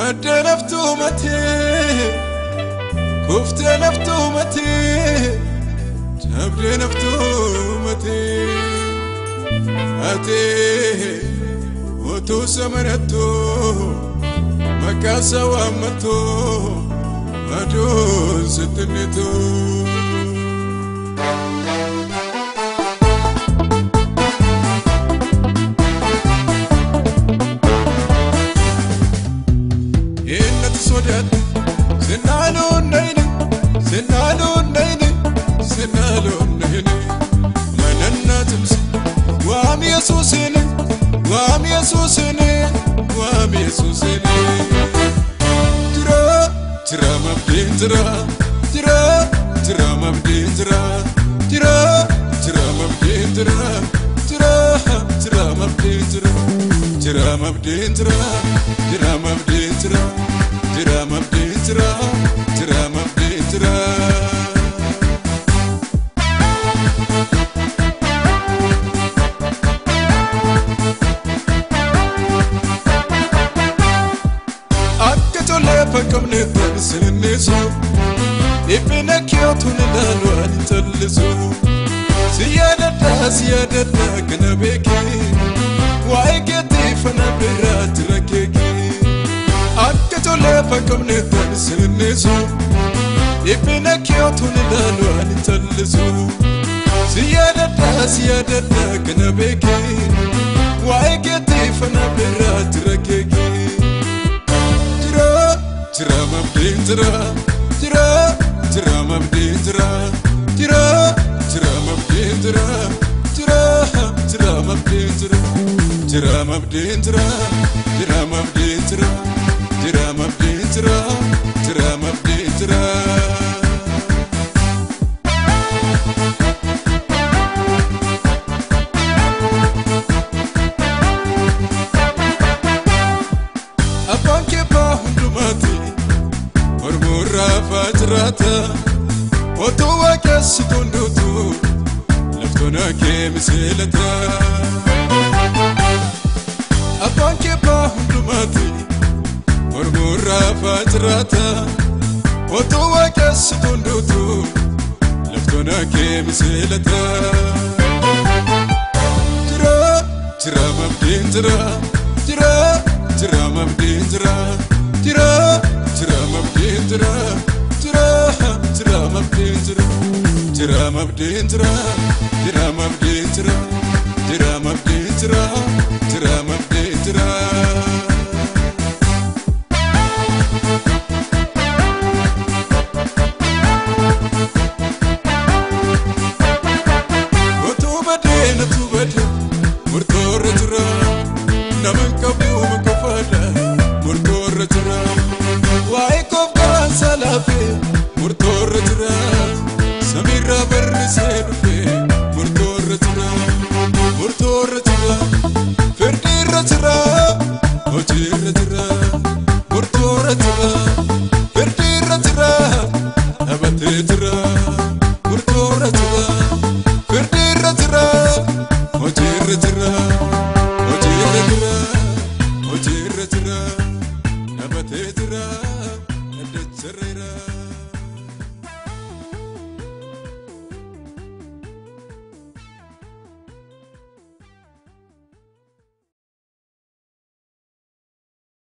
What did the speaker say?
Badde naftumati, kufte naftumati, jabde naftumati. Ati utuu samanattu maqaa waammattu aduun sitti nitu. Jira, jira, jira mabdeen jira, jira, jira mabdeen jira, jira, jira mabdeen jira, jira mabdeen jira, jira mabdeen jira, jira mabdeen jira, jira mabdeen jira. Akka tolee fakkamne tansinnisu. Ifina kiyootuun ilaalu ani callisu. Si yaadadhaa kana beekee. Waa'ee keetiif ana biraa jira keekee. Akka tolee fakkamne tansinnisu. Ifina kiyootuun ilaalu ani callisu. Si yaadadhaa kana beekee. Waa'ee keetiif ana biraa jira keekee. Jira, jira mabdeen jira, jira. Jira mabdeen jira, jira, jira mabdeen jira, jira, jira mabdeen jira, jira mabdeen jira, jira mabdeen jira, jira mabdeen jira, jira mabdeen jira. Abbaan keebbaa hundumaati. Mormurraa faajiraata otoo waaqessitu hunduutu laftoona kee miseelata. Abbaan keebbaa hundumaati. Mormurraa faajiraata otoo waaqessitu hunduutu laftoona kee miseelata. Jira, jira mabdeen jira, jira, jira mabdeen jira, jira. Jira mabdeen jira, jira, jira mabdeen jira, jira mabdeen jira, jira mabdeen jira, jira mabdeen jira, jira mabdeen jira. Utuu badee natu badee murtoorra jira, nama hin qabu qofaadha murtoorra jira. Waa'ee koof garaan salaafee murtoorra jira, samiirraa barrisee dhufee murtoorra jira, murtoorra jira, firdiirra jira, hojiirra jira, murtoorra jira, firdiirra jira, dhabatee jira, murtoorra jira, firdiirra jira, hojiirra jira, hojiirra jira, hojiirra jira. Dhabatee jira, addacharreera.